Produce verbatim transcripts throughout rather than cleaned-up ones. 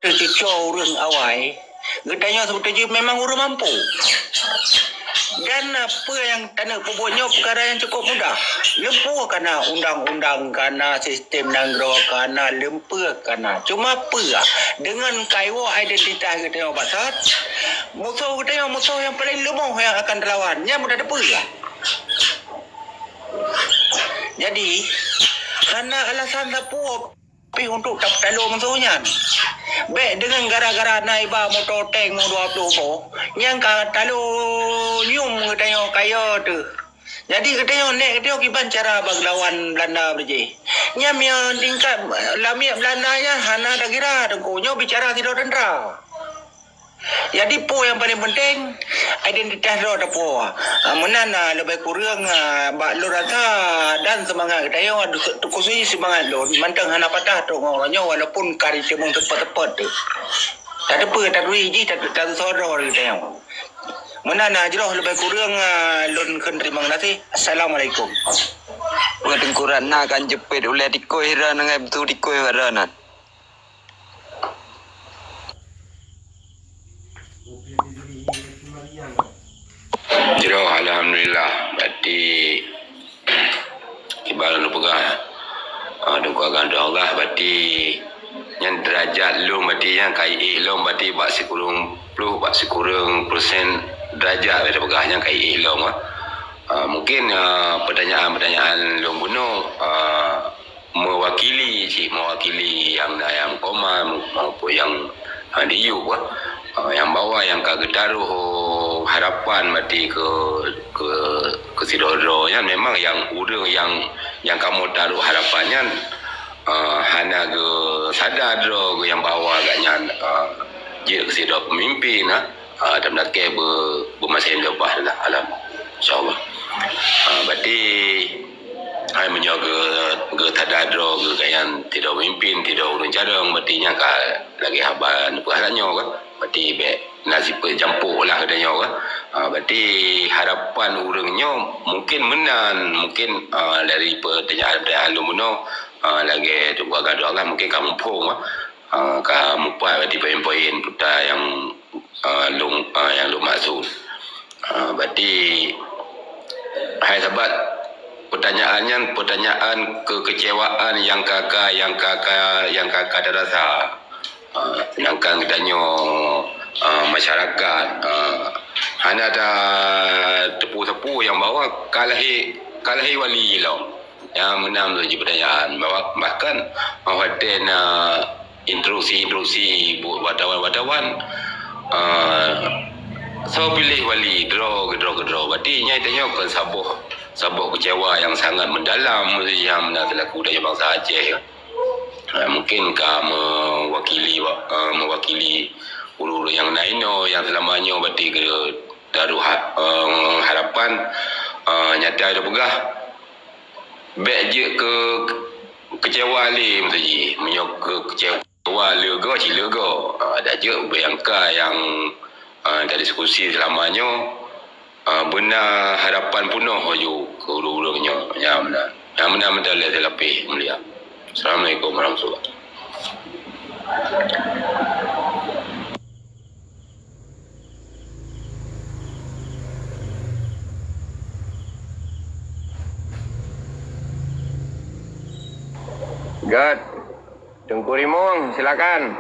teucuco ureuëng awai, geutanyoe seubeutôi jih memang ureuëng mampu. Dan, ah, peue nyang taneuk peubuet nyoe peukara nyang cukôp mudah. Lumpuh kana undang-undang kana, sistem nanggroe kana, lumpuh kana. Cuma peue, deungon kaiwoe identitas geutanyoe bak saat, musoh geutanyoe musoh nyang paleng leumoh nyang akan talawan. Nyan mudah teupeue. Jadi, hana alasan sapeue pih untuk tap-, tapeutalô musoh nyan. Bék deungon gara-gara na iba moto tank dua ploh boh, nyang ka talô nyum geutanyoe kaya teuh. Jadi geutanyoe nék geutanyoe kiban cara bak lawan Belanda beujih. Nyan meunyoe tingkat lamiet Belanda nyan hana tagira teungku. Nyoe bicara sidroe teuntra. Jadi peue nyang paleng peunteng, identitas droe tapuwoe. Ah, meunan, ah, leubeh kureueng, ah, bak lôn rasa dan seumangat geutanyoe, khusus seumangat lôn, mantong hana patah trok ngon uroe nyoe walaupun ka jiteumeung teupot-teupot teuh. Tateupeue, taturi jih, tat-, tateusoe droe geutanyoe. Meunan, ah, jroh leubeh kureueng, ah, lôn kheun teurimong gaséh. Assalamualaikum. Peue Teungku Ratna kan jeuet ulée tikôi hira ngon beutôi tikôi hira nan. Jroh, alhamdulillah. Berarti kiban lôn peugah, ah, dungku agam doa Allah, berarti nyan derajat lôn, berarti nyan ka iék lôn, berarti bak sikureueng ploh, bak sikureueng persen derajat, beda peugah nyan ka iék lôn, ah. Ah, mungkin, ah, pertanyaan-pertanyaan lôn bunoe, ah, mewakili cit, mewakili nyang na nyang koma maupun nyang, ha, di yup, ha, nyang bahwa nyang ka geutaroh harapan maté keu, keu, keu sidroe-droe nyan memang nyang ureuëng nyang, nyang kamoe taroh harapan nyan, ha, hana geusada droe nyang bahwa gobnyan, ha, jeuet keu sidroe peumimpin, ha. Ah, dan meulakée be-, beumaséh leubah lah alam. InsyaAllah. Ah, berarti, hai meunyoe geu-, geutada droe geugayan tidok mimpin, tidok ureuëng carông, berarti nyan ka lagée haba neupeugah nyoe kan. Berarti bék na sipeujampok lah geutanyoe kan. Ah, berarti harapan ureuëng nyoe mungkin meunan, mungkin, ah, dari pertanyaan-pertanyaan lôn bunoe, ah, lagée tuan gadoh Allah mungkin ka muphom kan. Ah, ka mupat berarti poin-poin puta nyang, ah, lôn, ah, nyang lôn maksud. Ah, berarti hai sabat pertanyaan nyan, pertanyaan kekecewaan nyang ka ka, nyang ka ka, nyang ka ka tarasa. Ah, sedangkan geutanyoe, ah, masyarakat, ah, hana tateupeue-teupeue nyang bahwa ka lahé, ka lahé wali lom. Nyang meunan lôn jih pertanyaan. Bahwa, bahkan, ah, watée na instruksi-instruksi buet wartawan-wartawan, ah, soe piléh wali, droe keudroe-keudroe. Berarti nyan tanyoe kon saboh, saboh keucewa nyang sangat mendalam nyang meunan selaku tanyoe bansa Aceh. Ah, mungkin ka mewakili wa-, ah, mewakili ureuëng-ureuëng nyang na inoe, nyang seulama nyoe berarti geu-, taroh ha-, eh, harapan, eh, nyata tapeugah, bék jeuet keu keucewa lé meusaji. Meunyoe keu keucewa lé goe, cit lé goe. Eh, dak jeuet ubé nyang ka nyang, eh, tadiskusi seulama nyoe, eh, beuna harapan peunoh laju keu ureuëng-ureuëng nyoe. Nyang meunan. Nyang meunan meunan lé teulapéh mulia. Assalamualaikum warahmatullahi. Good. Teungku Rimong, silakan.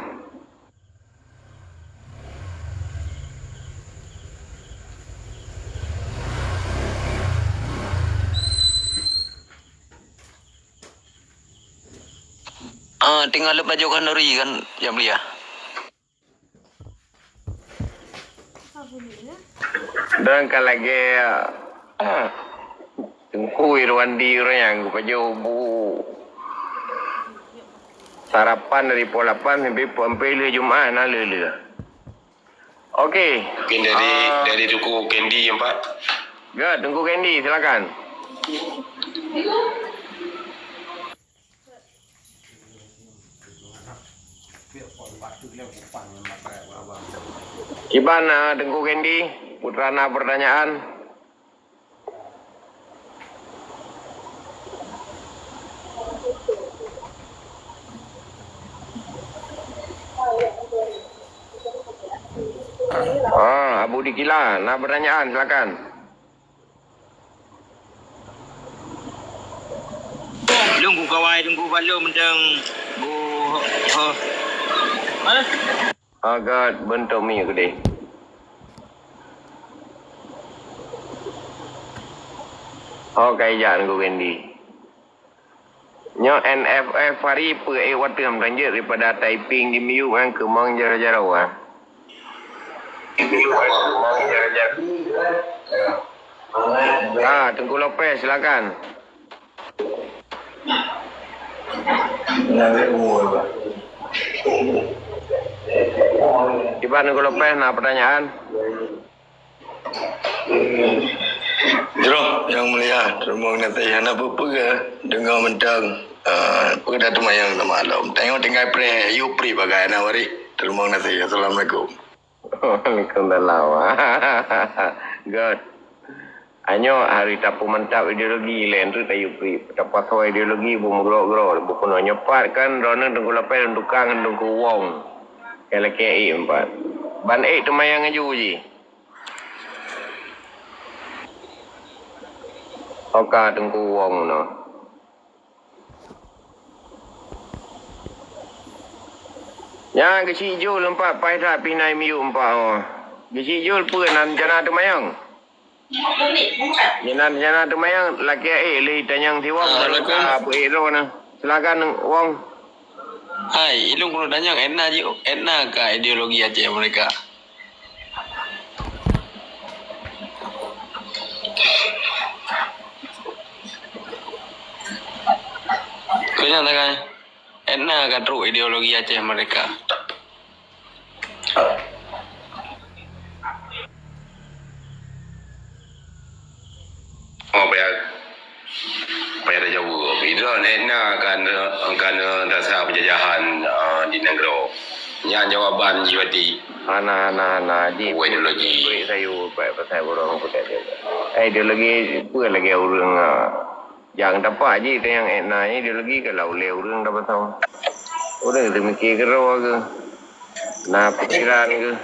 Ah, tinggai leueb laju khanuri kan, Yang Mulia. Dan ka lagée, ah, Teungku Irwandi ureuëng nyang geupajoh bu sarapan dari pukul lapan sampai pukul empat lheueh Jumaat na lheueh-lheueh. Okey. Mungkin dari, ah, dari Teungku Kendi yang empat. Ya, Teungku Kendi, silakan. Kiban, ah, Teungku Kendi, putra na pertanyaan. Budi Kila, na pertanyaan, silakan. Lôn kukawai Teungku Fadlon mantong ku ho, ho. Hah? Oh God, beuntok mi keudeh. Oh, kai jak Teungku Wendy. Nyoe N F F hari peue ék watèe meulanjut daripada typing di miyup nyan keumong jaroe-jaroe, ah. Ah, Teungku Lopez, silakan. Kiban Teungku Lopez na pertanyaan? Jroh, Yang Mulia, teurimong gaséh. Hana peue-peue, deungoe mantong, ah, peue dah teumayang teuma lom. Tanyoe tinggai preh, yue pri bagai na waréh. Teurimong gaséh. Assalamualaikum. Waalaikumsalam. Good. Anyoe hari tapeumantap ideologi lé, enteuk tayue pri. Tapasoe ideologi beumeugro-gro, beupunoe nyoe pat kan droeneuh Teungku Lopez lôn tukang ngon Teungku Wong. Nyang lakèe ék empat. Ban ék teumayang aju jih. Oka Teungku Wong nyoe. Nyan geuchik jol empat paih that pih na miyup empat, oh. Geuchik jol peue nan jana teumayang? Jana, jana teumayang lakèe ék lé tanyong si Wong. Assalamualaikum. Apa ék droeneuh? Silakan Wong. Hai, ilôn keuneuk tanyong, étna ji, étna ka ideologi Aceh Merdeka? Keu nyan takai, étna ka trok ideologi Aceh Merdeka? Oh, payah, payah tajaweueb. Droeneuh na kan, kan rasa penjajahan, ah, di nanggroe. Nyan jawaban jih berarti. Hana, hana, hana. Ji, ideologi. Sayur, pasai burung putih. Eh, ideologi peue lagèe ureueng, ah, nyang tapak jih teuh nyang étna ideologi kalau lé ureueng tapasoe. Ureueng teumiké keudroe geuh. Na pikiran geuh.